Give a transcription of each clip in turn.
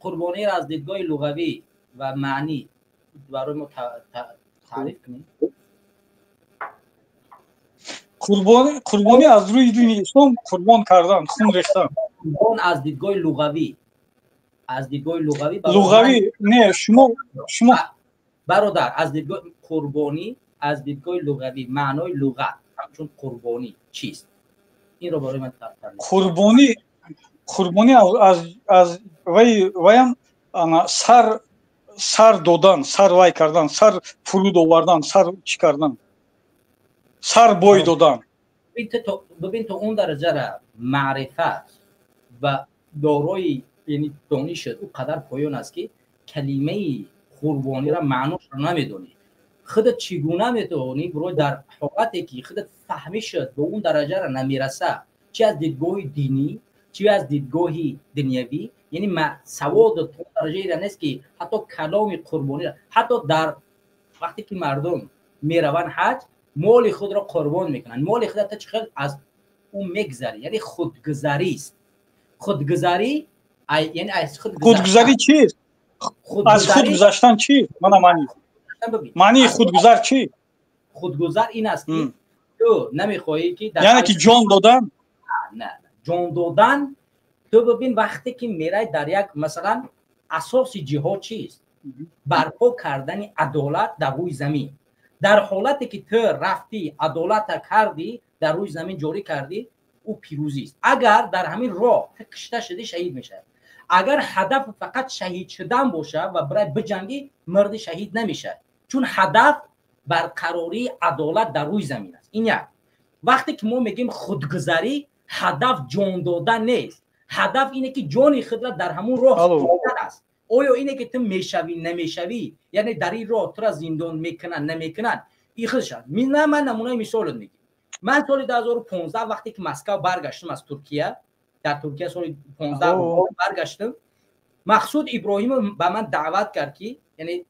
Қурбониро аз дидгоҳи луғавӣ ва маънӣ барои мо таъриф кунед. Қурбонӣ аз рӯи дини ислом қурбон кардан, хун рехтан. Қурбон аз дидгоҳи луғавӣ, аз дидгоҳи луғавӣ. Луғавӣ не, шумо бародар, аз дидгоҳи қурбонӣ, аз дидгоҳи луғавӣ, маънои луғат ҳамчун қурбонӣ чист? Инро барои ман таъриф. Қурбонӣ аз ваям сар додан, сар вай кардан, сар фуруд овардан, сар чӣ кардан, сар бой додан. Бибин, то он дараҷара маърифат ва дорои, яъне донишат ӯ қадар поён аст, ки калимаи қурбониро маъношро намедонӣ. Худат чӣ гуна метавонӣ бирои дар ҳолате ки худат фаҳмишат ба он дараҷара намераса, чи аз дидгоҳи динӣ, чи аз дидгоҳи дунявӣ, яъне саводат то он дараҷаеро нест, ки ҳатто каломи қурбониро, ҳатто дар вақте ки мардум мераванд ҳаҷ, моли худро қурбон мекунанд, моли худро чӣ хел аз ӯ мегзарӣ, яъне худгузарист. Худгузарӣ яъне аз худ. Худгузарӣ чист? Аз худ гузаштан чӣ? Мана маънии худгузар чӣ? Худгузар ин аст, ки ту намехоҳӣ ки Яъне ки ҷон додан? На, ҷон додан. Ту бибин, вақте ки мерай дар як, масалан, асоси ҷиҳод чист? Барпо кардани адолат дар рӯи замин. Дар ҳолате ки ту рафтӣ, адолата кардӣ, дар рӯи замин ҷорӣ кардӣ, ӯ пирӯзист. Агар дар ҳамин роҳ ту кишта шудӣ, шаҳид мешавӣ. Агар ҳадаф фақат шаҳид шудан бошад ва бирай биҷангӣ, марди шаҳид намешавад, чун ҳадаф барқарории адолат дар рӯи замин аст. Ин як. Вақте ки мо мегӯем худгузарӣ, ҳадаф ҷон додан нест, ҳадаф ине ки ҷони худро дар ҳамун роҳ супоридан аст. Оё ине ки ту мешавӣ, намешавӣ, яъне дар ин роҳ тура зиндон мекунанд, намекунанд, ин худша. Ман намунаи мисолот мегӯям. Ман соли 2015 вақте ки Москав баргаштам аз Туркия, дар Туркия соли 15 баргаштам, Мақсуд Иброҳимов ба ман даъват кард, ки яъне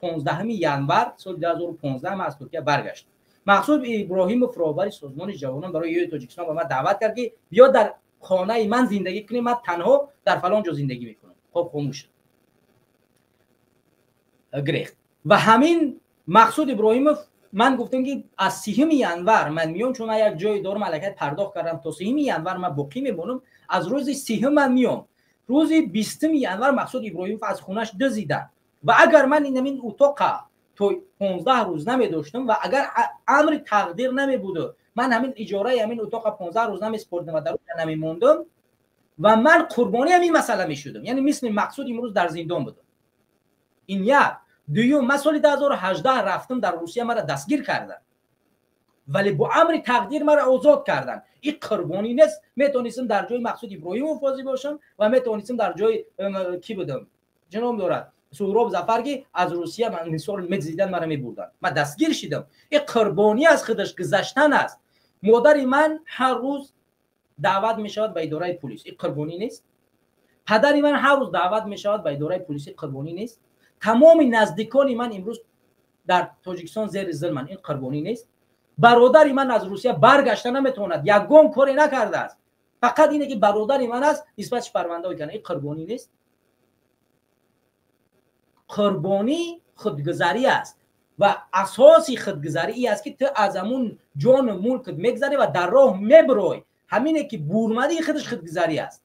15 январ соли 2015 ман аз Туркия баргаштам. Мақсуд Иброҳимов, роҳбари Созмони ҷавонон барои ёи Тоҷикистон, ба ман даъват кард, ки биё дар хонаи ман зиндагӣ кунӣ, ман танҳо дар фалон ҷо зиндагӣ мекунам. Хоб, хомӯш шуд, гирехт. Ва ҳамин Мақсуд Иброҳимов, ман гуфтам, ки аз 30 январ ман миём, чун ман як ҷое дорам, аллакай пардохт кардам, то 30 январ ман боқӣ мемонам, аз рӯзи 30 ман миём. Рӯзи 20 январ Мақсуд Иброҳимов аз хонаш дузиданд. Ва агар ман инамин утоқа то 15 рӯз намедоштам ва агар амри тақдир намебуду ман ҳамин иҷораи ҳамин утоқа 15 рӯз намеспордам ва дар уҷа намемондам, ва ман қурбони ҳамин масъала мешудам, яъне мисли Мақсуд имрӯз дар зиндон будам. Ин як. Дуюм, ман соли 2018 рафтам дар Русия, мара дастгир карданд, вале бо амри тақдир мара озод карданд. Ин қурбонӣ нест? Метавонистам дар ҷои Мақсуд Иброҳимов бозӣ бошам ва метавонистам дар ҷои кӣ будам, ҷаноб дорад Суҳроб Зафар, ки аз Русия мисол медзидан, мара мебурданд. Ман дастгир шидам. Ин қурбонӣ аз худаш гузаштан аст. Модари ман ҳар рӯз даъват мешавад ба идораи пулис. Ин қурбонӣ нест? Падари ман ҳар рӯз даъват мешавад ба идораи пулис. Ин қурбонӣ нест? Тамоми наздикони ман имрӯз дар Тоҷикистон зери зулманд. Ин қурбонӣ нест? Бародари ман аз Русия баргашта наметавонад, ягон коре накардааст, фақат ине ки бародари ман аст, нисбатш парвандаҳо карданд. Ин қурбонӣ нест? Қурбонӣ худгузарӣ аст ва асоси худгузарӣ ин аст, ки ту аз ҳамун ҷону мулкат мегзарӣ ва дар роҳ мебирой. Ҳамине ки бурмадии худаш худгузарӣ аст.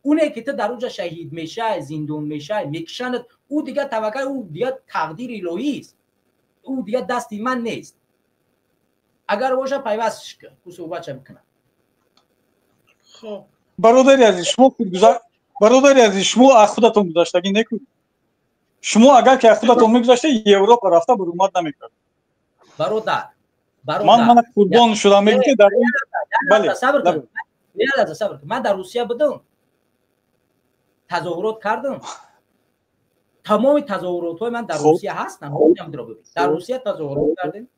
Оне ки ту дар уҷа шаҳид мешай, зиндон мешай, мекушанад, ӯ дигар таваккал, ӯ дигар тақдири илоҳист, ӯ дигар дасти ман нест. Агар боша, пайвастш кун, ӯ суҳбатша бикунад. Бародари азиз, шумо худгузар, бародари азиз, шумо аз худатон гузаштагӣ некунед. Шумо агар ки аз худатон мегузашта, Европа рафта бурумад намекард. Бародар. Ман мана қурбон шудам, мегӯ дар Бале, сабр кун, сабр кун. Ман дар Русия будам, тазоҳурот кардам. Тамоми тазоҳуротҳои ман дар Русия ҳастанд. Дар Русия тазоҳурот кардем.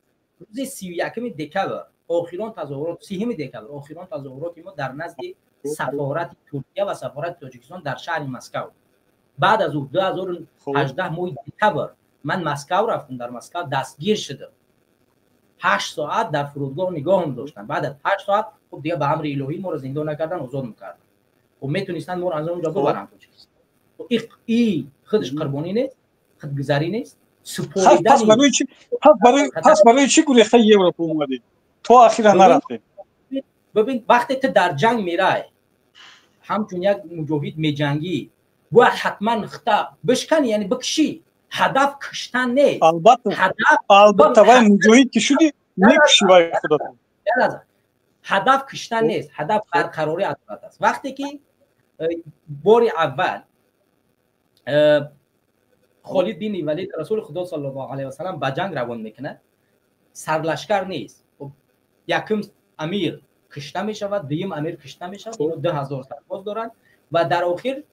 Рӯзи 31 декабр охирон тазоҳурот, 30 декабр охирон тазоҳуроти мо дар назди сафорати Туркия ва сафорати Тоҷикистон дар шаҳри Москав. Баъд аз ӯ 2018 моҳи декабр ман Москав рафтам, дар Москав дастгир шудам. 8 соат дар фурудгоҳ нигоҳам доштанд. Баъд аз 8 соат, хуб, дига ба амри илоҳӣ моро зиндон накардан, озод мекарданд. Хуб, метонистанд моро аз он ҷо бубаранд Тоҷикистон. И худаш қурбонӣ нест, худгузарӣ нест. Пас барои чӣ гурехта Европа омадед, то ахира нарафтед? Бибин, вақте ту дар ҷанг мерай, ҳамчун як муҷоҳид меҷангӣ, бояд ҳатман хита бишканӣ, яъне бикшӣ. Ҳадаф киштан нест. Албатта, вай муҷоҳид ки шудӣ, мекушӣ вай худатон. Ҳадаф киштан нест, ҳадаф барқарории адолат аст. Вақте ки бори аввал Холид бини Валид Расули Худо саллаллоҳу алайҳи васаллам ба ҷанг равон мекунад, сарлашкар нест. Якум амир кишта мешавад, дуюм амир кишта мешавад, ино 2000 сарбоз доранд ва дар охир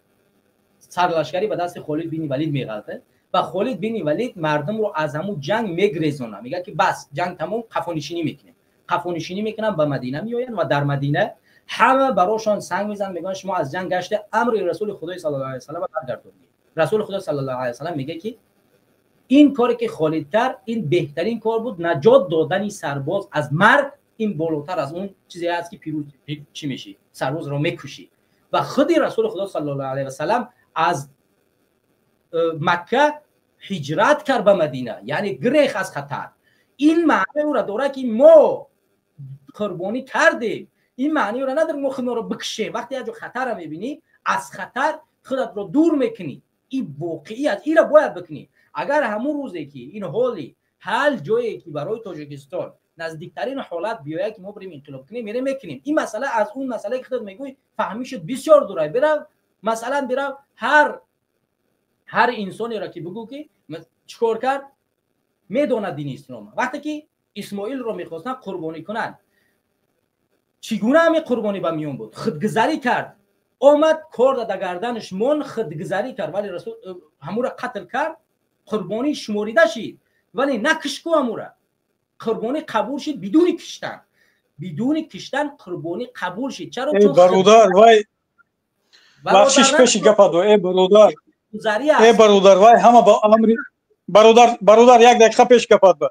сарлашкарӣ ба дасти Холид бини Валид меғалтад ва Холид бини Валид мардумро аз ҳамун ҷанг мегрезонад, мегӯяд ки бас, ҷанг тамом, қафонишинӣ мекунем. Қафонишинӣ мекунанд, ба Мадина меоянд ва дар Мадина ҳама барошон санг мезананд, мегӯянд: шумо аз ҷанг гашта, амри Расули Худои саллаллоҳу алайҳи васаллам баргардондед. Расули Худо саллаллоҳу алайҳи васаллам мегӯяд ки ин коре ки Холид кард, ин беҳтарин кор буд. Наҷот додани сарбоз аз марг, ин болотар аз он чизе аст ки пирӯз чӣ мешӣ, сарбозро мекушӣ. Ва худи Расули Худо саллаллоҳу алайҳи васаллам аз Макка ҳиҷрат кард ба Мадина, яъне гирех аз хатар. Ин маъное ӯра дорад ки мо қурбонӣ кардем. Ин маъни ӯра надорад мо худморо бикшем. Вақте як ҷо хатарро мебинӣ, аз хатар худатро дур мекунӣ. Ин воқеӣ аст, инро бояд бикунӣ. Агар ҳамун рӯзе ки ин ҳоли ҳал ҷое ки барои Тоҷикистон наздиктарин ҳолат биёяд ки мо бирем инқилоб кунем, мерем, мекунем. Ин масъала аз он масъалае ки худат мегӯӣ, фаҳмишуд бисёр дурай. Бирав, масалан, бирав, ҳар инсонеро ки бигӯ ки чӣ кор кард, медонад дини ислом. Вақте ки Исмоилро мехостанд қурбонӣ кунанд, чӣ гуна ҳамин қурбонӣ ба миён буд? Худгузарӣ кард, омад, кор да гарданаш мон, худгузарӣ кард, вале Расул ҳамура қатл кард. Қурбонӣ шуморида шид, вале накишку ҳамура. Қурбонӣ қабул шид бидуни киштан, бидуни киштан қурбонӣ қабул шид. Чаро? Бародар, вай, бахшиш, пеши гападо. Э бародар, э бародар, вай ҳама ба амри бародар, бародар, як дақиқа пеш гапад ба,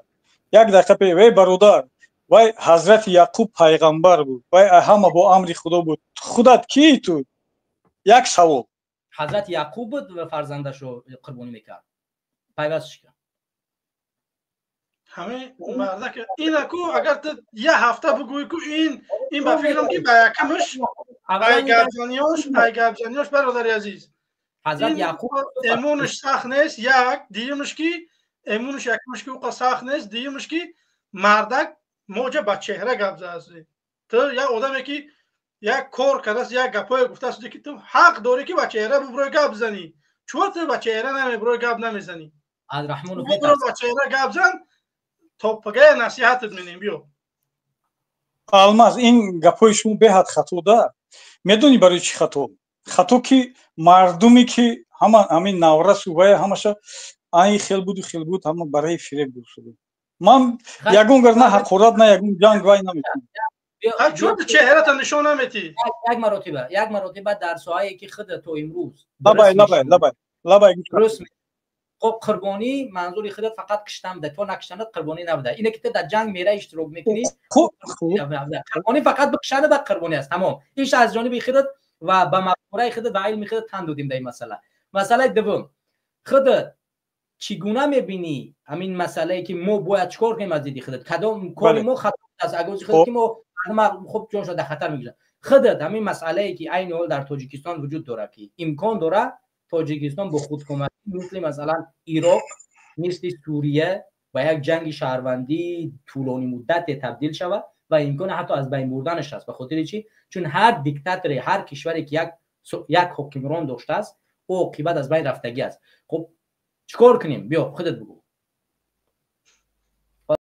як дақиқа пеш. Э бародар, вай Ҳазрати Яқуб пайғамбар буд, вай ҳама бо амри Худо буд. Худат кии ту? Як савол. Ҳазрати Яқуб буд ва фарзандашро қурбонӣ мекард, пайвастш кард. Ҳамин мардак инаку, агар ту як ҳафта бигӯӣ ку, ин ба фикрам ки ба якамаш ай гапзаниёш, бародари азиз. Ҳазрат Яқуб. Эмонаш сахт нест, як. Дуюмаш ки эмонаш, якумаш ки уқа сахт нест, дуюмаш ки мардак моҷа ба чеҳра гап зааст. Ту як одаме ки як кор кардааст, як гапҳое гуфтааст ки ту ҳақ дорӣ ки ба чеҳра бубурой, гап занӣ. Чӯ ту ба чеҳра намебурой, гап намезанӣ? Аз Раҳмонов. Бубуро, ба чеҳра гап зан, то пагая насиҳатат менем, биё. Алмаз, ин гапҳои шумо беҳад хато да. Медонӣ барои чӣ хато? Хато ки мардуме ки ҳама ҳамин наврасу вая ҳамаша ай хел буду хел буд, ҳама барои фиреб гуфтуда. Ман ягон гар на ҳақорат, на ягон ҷанг вай наметавонам. Чун чеҳрата нишон наметӣ. Як маротиба, як маротиба дар соҳае ки худ то имрӯз Лабай, лабай, лабай, лабай. Хоб, қурбонӣ манзури худат фақат киштан буда, то накиштанат қурбонӣ набуда. Ине ки ту дар ҷанг мера, иштирок мекунӣ, қурбонӣ фақат бикушанда, баъд қурбонӣ аст, тамом. Иш аз ҷониби худат ва ба мафкураи худат ва илми худат тан додем дар ин масъала. Масъалаи дуввум: худат чӣ гуна мебинӣ ҳамин масъалае ки мо бояд чикор кунем? Аз диди худат, кадом кори мо хато аст? Агози худат ки мо хуб ҷоншо дар хатар мегузорад, худат ҳамин масъалае ки айни ҳол дар Тоҷикистон вуҷуд дорад, ки имкон дорад Тоҷикистон бо худкомагӣ мисли, масалан, Ироқ, мисли Сурия ба як ҷанги шаҳрвандии тӯлонӣ муддате табдил шавад ва имкони ҳатто аз байн бурданаш аст. Ба хотири чӣ? Чун ҳар диктаторе, ҳар кишваре ки як ҳокимрон доштааст, ӯ оқибат аз байн рафтагӣ аст. Хуб, чӣ кор кунем? Биё, худат бигӯ.